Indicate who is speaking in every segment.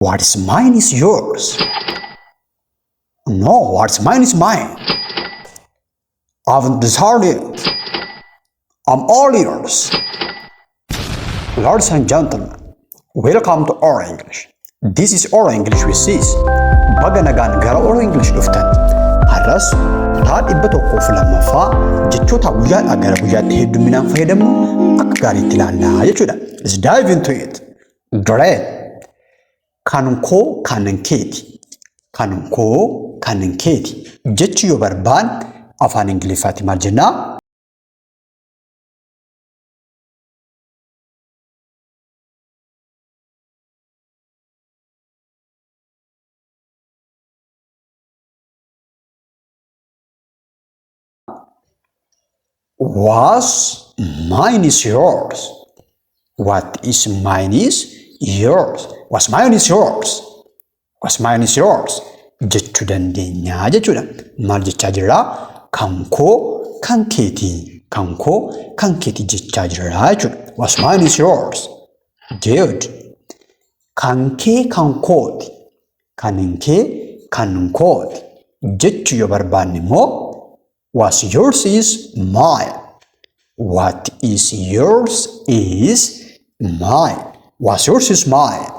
Speaker 1: What is mine is yours. No, what's mine is mine. I haven't decided. I'm all ears. Ladies and gentlemen, welcome to Oral English. This is Oral English with Sis. Baga nagaan gara Oral English dhuftan. Har'as kutaa 102ffaa jechoota guyyaadhaa gara guyyaatti hedduminaan fayyadamnu akka gaariitti ilaallaa jechuudha. Let's dive into it. Great. Kan koo kan keeti. Kan koo kan keeti. Jechi yoo barbaanne afaan Ingiliffaatti maal jennaa? What's mine is yours. What is mine is yours. What's mine is yours. What's mine is yours. Jechuu dandeenya jechuudha. Maal jechaa jirraa? Kan koo kan keetii. Kan koo kan keetii jechaa jirraa jechuudha. What's mine is yours. Good. Kan kee kan kooti. Kan kee kan kooti. Jechuu yoo barbaanne immoo, what's yours is mine. What is yours is mine. What's yours is mine.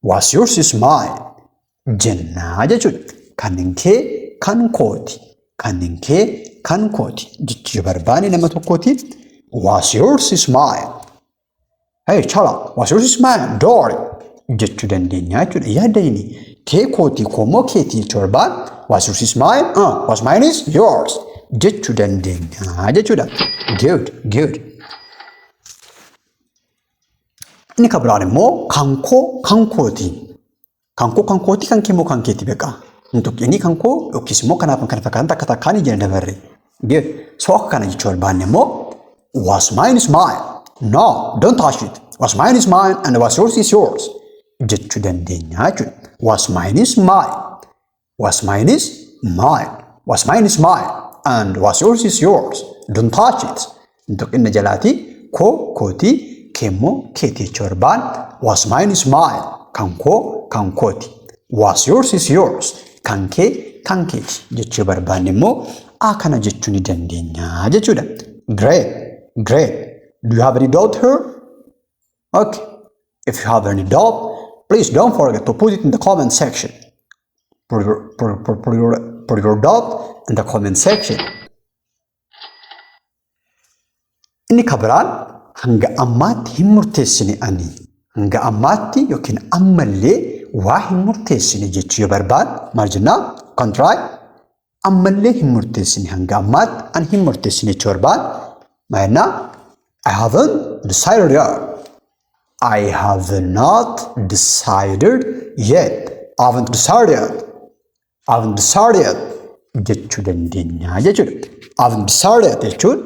Speaker 1: What's yours is mine. Jennaa jechuudha. Kan kee kan kooti. Kan kee kan kooti. Jechuu yoo barbaanne nama tokkootiif, what's yours is mine. Hey Chala, what's yours is mine. Dory jechuu dandeenya jechuudha. Yaada inni kee kooti, koomoo keetii jechuu barbaanne, what's yours is mine. What's mine is yours jechuu dandeenya jechuudha. Good, good. Inni kan biraan immoo kan koo kan kooti. Kan koo kan kooti, kan kee immoo kan keeti beekaa. Hin tuqinii kan koo yookiis immoo kanaaf kan kana fakkaatan takka takkaan ijana dabarre. Good. So akka kana jechuu barbaanne immoo, what's mine is mine. No, don't touch it. What's mine is mine and what's yours is yours. Jechuu dandeenya jechuudha. What's mine is mine. What's mine is mine. What's mine is mine and what's yours is yours. Don't touch it. Hin tuqinna jalaatii koo kootii, kee immoo keetii jechuu barbaanne, what's mine is mine. Kan koo kan kooti. What's yours is yours. Kan kee kan keeti jechuu barbaanne immoo a kana jechuu ni dandeenya jechuudha. Great, great. Do you have any doubt here? Okay. If you have any doubt, please don't forget to put it in the comment section. Put your doubt in the comment section. Inni kan biraan hanga ammaatti hin murteessine ani. Hanga ammaatti yookiin ammallee waa hin murteessine jechuu yoo barbaanne maal jennaa? Can try. Ammallee hin murteessine, hanga ammaatti ani hin murteessine jechuu barbaanne maal jennaa? I haven't decided yet. I have not decided yet. I haven't decided yet. I haven't decided yet jechuu dandeenya jechuudha. I haven't decided yet jechuun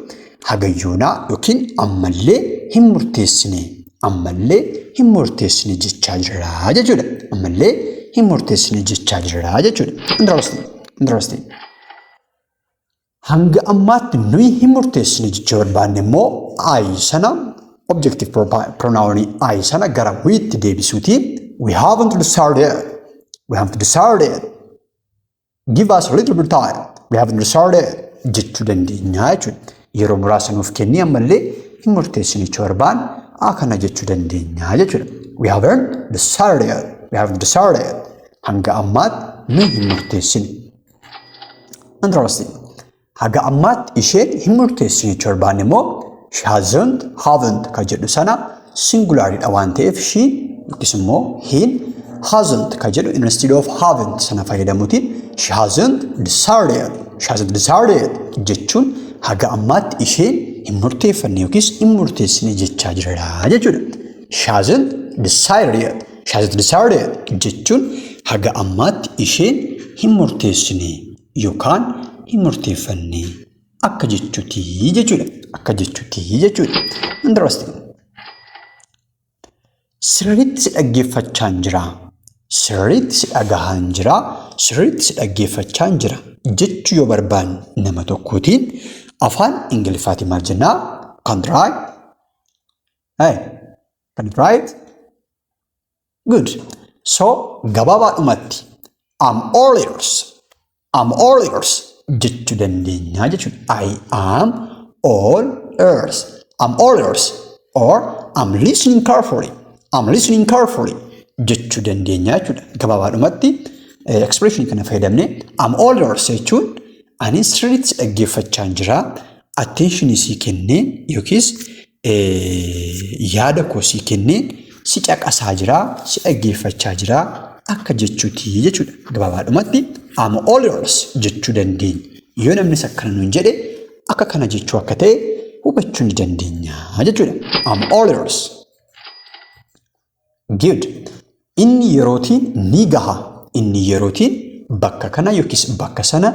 Speaker 1: hagayyoonaa yookiin ammallee hin murteessine, ammallee hin murteessine jechaa jirra jechuudha. Ammallee hin murteessine jechaa jirra jechuudha. Interesting. Interesting. Hanga ammaatti nuyi hin murteessine jechuu barbaanne immoo, I sana, objective pronoun I sana gara we'tti deebisuuti. We haven't decided yet. We haven't decided yet. Give us a little bit time. We haven't decided yet jechuu dandeenya jechuudha. Yeroo muraasa nuuf kennii, ammallee hin murteessine jechuu barbaanne akkana jechuu dandeenya jechuudha. We haven't decided yet. We haven't decided yet. Hanga ammaatti nuyi hin murteessine. Interesting. Haga ammaatti isheen hin murteessine jechuu barbaanne immoo, she hasn't, haven't kan jedhu sana singularidha waan ta'eef, she yookiis immoo he hasn't kan jedhu instead of haven't sana fayyadamuutiin, she hasn't decided yet. She hasn't decided yet jechuun haga ammaatti isheen hin murteeffanne yookiis hin murteessine jechaa jirra jechuudha. She hasn't decided yet. She hasn't decided yet jechuun haga ammaatti isheen hin murteessine yookaan hin murteeffanne akka jechuuti jechuudha. Akka jechuuti jechuudha. Interesting. Sirriitti si dhaggeeffachaan jira. Sirriitti si dhagahaan jira. Sirriitti si dhaggeeffachaan jira jechuu yoo barbaanne nama tokkootiin afaan Ingiliffaatiin maal jennaa? Can try. Hey, can you try it? Good. So gabaabaadhumatti "I'm all ears. I'm all ears" jechuu dandeenya jechuudha. I am all ears. I'm all ears or I'm listening carefully. I'm listening carefully jechuu dandeenya jechuudha. Gabaabaadhumatti expression kana fayyadamnee "I'm all ears" jechuun ani sirriitti dhaggeeffachaa jira. Attention sii kennee yookiis yaada koo sii kennee si caqasaa jira, si dhaggeeffachaa jira akka jechuuti jechuudha. Gabaabaadhumatti "I'm all ears" jechuu dandeenya. Yoo namnis akkana nuun jedhe, akka kana jechuu akka ta'e hubachuu ni dandeenya jechuudha. I'm all ears. Good. Inni yerootiin ni gaha. Inni yerootiin bakka kana yookiis bakka sana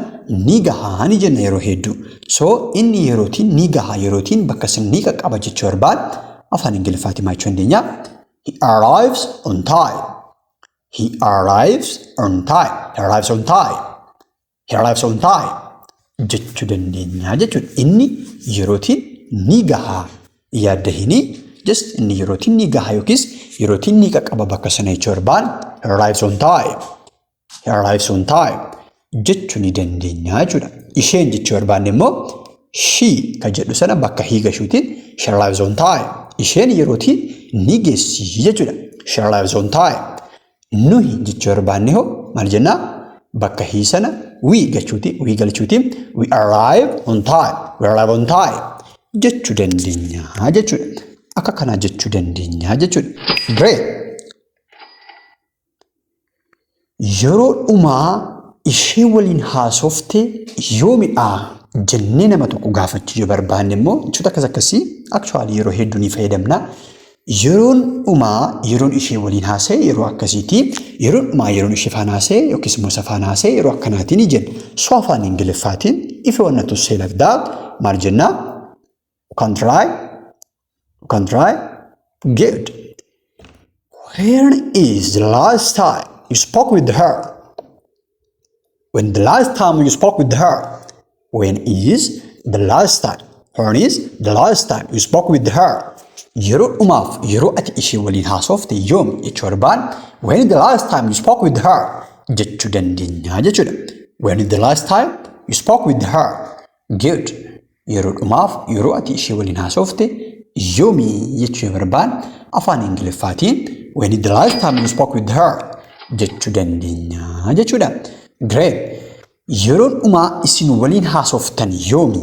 Speaker 1: ni gaha ni jenna yeroo hedduu. So inni yerootiin ni gaha, yerootiin bakka sana ni qaqqaba jechuu barbaad, afaan Ingiliffaatiin maal jechuu dandeenya? He arrives on time. He arrives on time. He arrives on time. He arrives on time jechuu dandeenya jechuudha. Inni yerootiin ni gaha. Yaadda hini just inni yerootiin ni gaha yookiis yerootiin ni qaqqaba bakka sana jechuu barbaad, he arrives on time. He arrives on time jechuu ni dandeenya jechuudha. Isheen jechuu barbaanne immoo she kan jedhu sana bakka he gashuutiin she arrives on time. Isheen yerootiin ni geessi jechuudha. She arrives on time. Nuyi jechuu barbaanne hoo maal jennaa? Bakka he sana we galchuutiin we arrive on time. We arrive on time jechuu dandeenya jechuudha. Akka kanaa jechuu dandeenya jechuudha. Great. Yeroo dhumaa ishee waliin haasofte yoomidha jennee nama tokko gaafachuu yoo barbaanne immoo, jechoota akkas akkasii actually yeroo hedduu ni fayyadamna. Yeroon dhumaa yeroon ishee waliin haasa'e yeroo akkasiiti. Yeroon dhumaa yeroon ishee faana haasa'e yookiis immoo isa faana haasa'e yeroo akkanaatiin ni jenna. So afaan Ingiliffaatiin if you want to say like that maal jennaa? You can try. You can try. Good. When is the last time you spoke with her? When the last time you spoke with her? When is the last time? When is the last time you spoke with her? Yeroo dhumaaf yeroo ati ishee waliin haasofte yoom jechuu barbaan, when is the last time you spoke with her jechuu dandeenya jechuudha. When is the last time you spoke with her? Good. Yeroo dhumaaf yeroo ati ishee waliin haasofte yoomi jechuu barbaan, afaan Ingiliffaatiin when is the last time you spoke with her jechuu dandeenya jechuudha. Great. Yeroon dhumaa isin waliin haasoftan yoomi?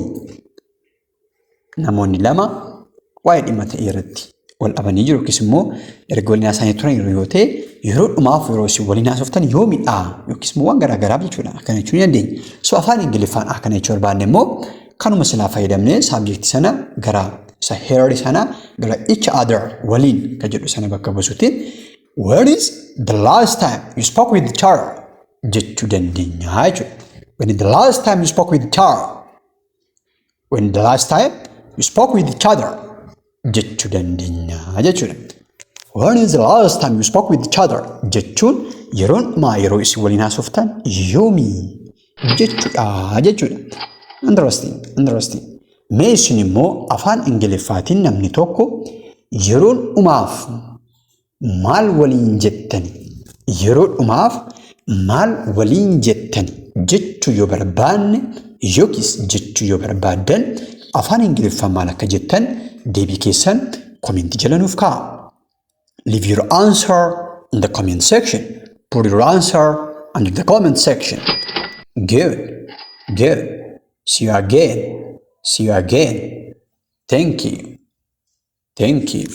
Speaker 1: Namoonni lama waa'ee dhimma ta'e irratti wal dhabanii jiru yookiis immoo erga waliin haasa'anii turan yeroo yoo ta'e, yeroo dhumaaf yeroo isin waliin haasoftan yoomidha yookiis immoo waan garaa garaaf jechuudha. Akkana jechuu ni dandeenya. So afaan Ingiliffaan akkana jechuu barbaanne immoo kanuma silaa fayyadamnee subjectii sana gara isa her sana gara each other, waliin kan jedhu sana bakka buusuutiin when is the last time you spoke with each other jechuu dandeenya jechuudha. When is the last time you spoke with each other? When the last time you spoke with each other jechuu dandeenya jechuudha. When is the last time you spoke with each other jechuun yeroon dhumaa yeroo isin waliin haasoftan yoomii jechuudha jechuudha. Interesting, interesting. Mee isin immoo afaan Ingiliffaatiin namni tokko yeroon dhumaaf maal waliin jettani, yeroo dhumaaf maal waliin jettani jechuu yoo barbaanne yookiis jechuu yoo barbaaddan, afaan Ingiliffaa maal akka jettan deebii keessan commentii jala nuuf kaa'a. Leave your answer in the comment section. Put your answer under the comment section. Good. Good. See you again. See you again. Thank you. Thank you.